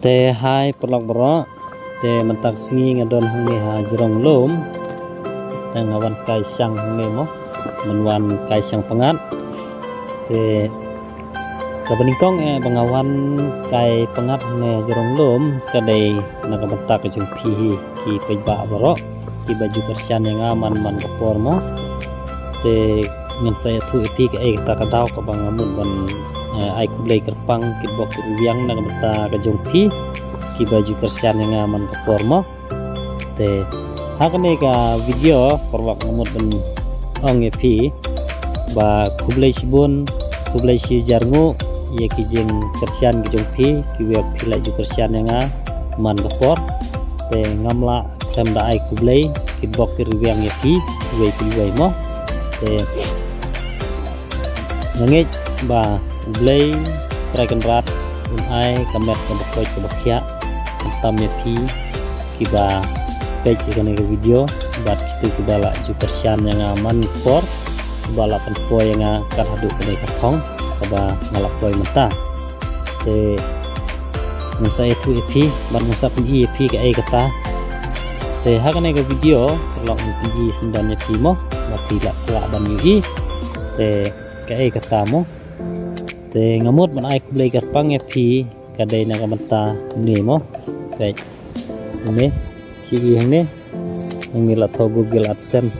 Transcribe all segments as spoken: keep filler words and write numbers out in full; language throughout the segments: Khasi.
Te hai paralok baroh, te mynta ka sngi nga don hangne ha jrong lum. Te nga wan kai shang hangne mo, nga wan kai shang pyngngad. Te kaba nyngkong eh ba nga wan kai pyngngad hangne ha jrong lum ka dei na ka bynta ka jong phi hi ki paidbah baroh kiba ju kyrshan ïa nga man man ka por mo. Te ngan sa ïathuh ïa phi kaei kata ka daw kaba nga mut ban, eh, ai khublei kyrpang kitbok kitrwiang na ka bynta ka jong phi kiba ju kyrshan ïa nga man ka por mo. Te ha kane ka video paralok nga mut ban ong ïa phi ba khublei shibun, khublei shihajar nguh ïa ki jingkyrshan ki jong phi kiwei phi la ju kyrshan ïa nga man ka por. Te ngam lah khlem da ai khublei kitbok kitrwiang ïa phi kiwei kiwei mo. Te nga ngeit ba U Blei Trai Kynrad un ai ka met kaba koit kaba khiah tam ïa phi kiba peit ïa kane ka video bad kito kiba la ju kyrshan ïa nga man ka por, kiba la pynpoi ïa nga kat haduh kane ka thong kaba nga la poi mynta. Te ngan sa ïathuh ïa phi bad ngan sa pyni ïa phi kaei kata. Te ha kane ka video paralok ngan pyni syndon ïa phi mo ba phi lah lah ban ïohi. Te kaei kata mo. Te nga mut ban ai khublei kyrpang ïa phi ka dei na ka bynta une mo. Peit une, phi i hangne, hangne la thoh Google AdSense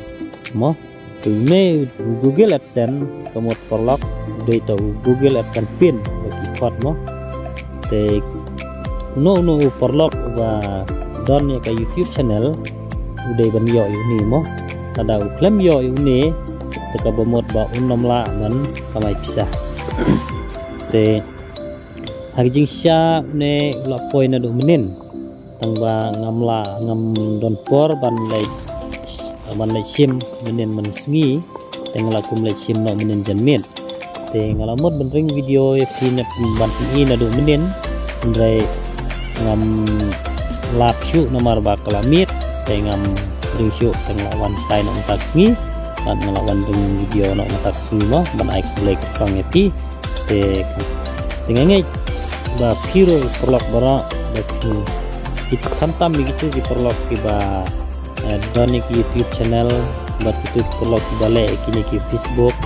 mo. Te une Google AdSense ka mut paralok u dei uta u Google AdSense pin ba ki khot mo. Te uno uno u paralok uba don ïa ka YouTube channel u dei ban ïoh ïa une mo. Lada u khlem ïoh ïa une te kaba mut ba un ym lah ban kamai pisa. Te ha ka jingshisha une u la poi naduh mynnin. Tang ba ngam lah, ngam don por ban leit, ban leit shim mynnin mynsngi. Te nga la kum leit shim noh mynnin janmiet. Te nga la mut ban ring video ïa phi ban pyni naduh mynnin. Hynrei ngam lap shuh namar ba ka la miet. Te ngam ring shuh, te nga la wan tai noh mynta ka sngi. Bad nga la wan ring video noh mynta ka sngi mo ban ai khublei kyrpang ïa phi. Te, te nga ngeit ba phi ruh paralok baroh ba phi, khamtam ïa kito ki paralok kiba, eh, don ïa ki YouTube channel, bad kito ki paralok kiba leh ïa kine ki Facebook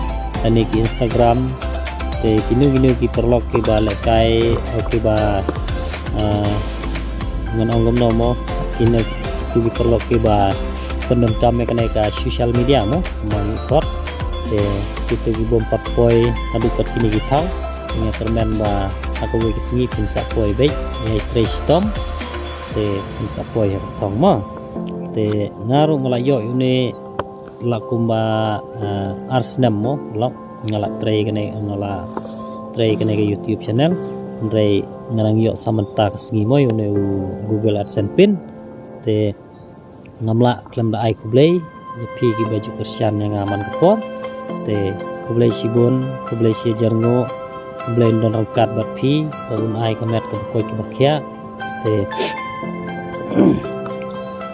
lane ki Instagram. Te kino kino ki paralok kiba lehkai, eh, kiba, eh, ngan ong kumno mo, kino kito ki paralok kiba pyndonkam ïa kane ka social media mo, mo ngi khot. Te kito ki bym pat poi haduh kat kine ki thaw. Nga kyrmen ba ha kawei ka sngi phin sa poi beit, ïa trei shitom. Te phin sa poi ha ka thong mo. Te nga ruh nga la ïoh ïa une la kumba, eh, ar snem mo, lok nga la trei kane, nga la trei kane ka YouTube channel. Hynrei nga nang ïoh sa mynta ka sngi mo ïa une u Google AdSense pin. Te ngam lah khlem da ai khublei ïa phi kiba ju kyrshan ïa nga man ka por. Te khublei shibun, khublei shihajar nguh, U Blei un don ryngkat bad phi, ba un ai ka met kaba koit kaba khiah. Te,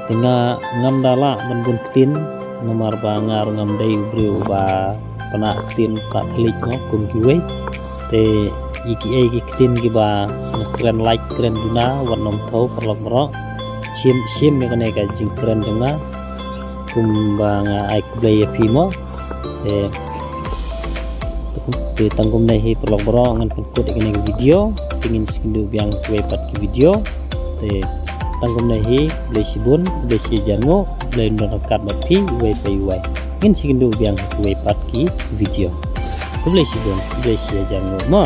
te nga ngam da lah ban bun ktien namar ba nga ruh ngam dei u briew uba pynah ktien, pynah thylliej mo kum kiwei. Te ïa kiei ki ktien kiba nga kren lait kren duna wat nym thaw paralok baroh. Shim, shim ïa kane ka jingkren jong nga. Kumba nga ai khublei ïa phi mo. Te, te tang kumne hi paralok baroh ngan pynkut ïa kane ka video. Te ngin sa ïakynduh biang kiwei pat ki video. Te tang kumne hi, khublei shibun, khublei shihajar nguh, U Blei un don ryngkat bad phi uwei pa uwei. Ngin sa ïakynduh biang kiwei pat ki video. Khublei shibun, khublei shihajar nguh mo.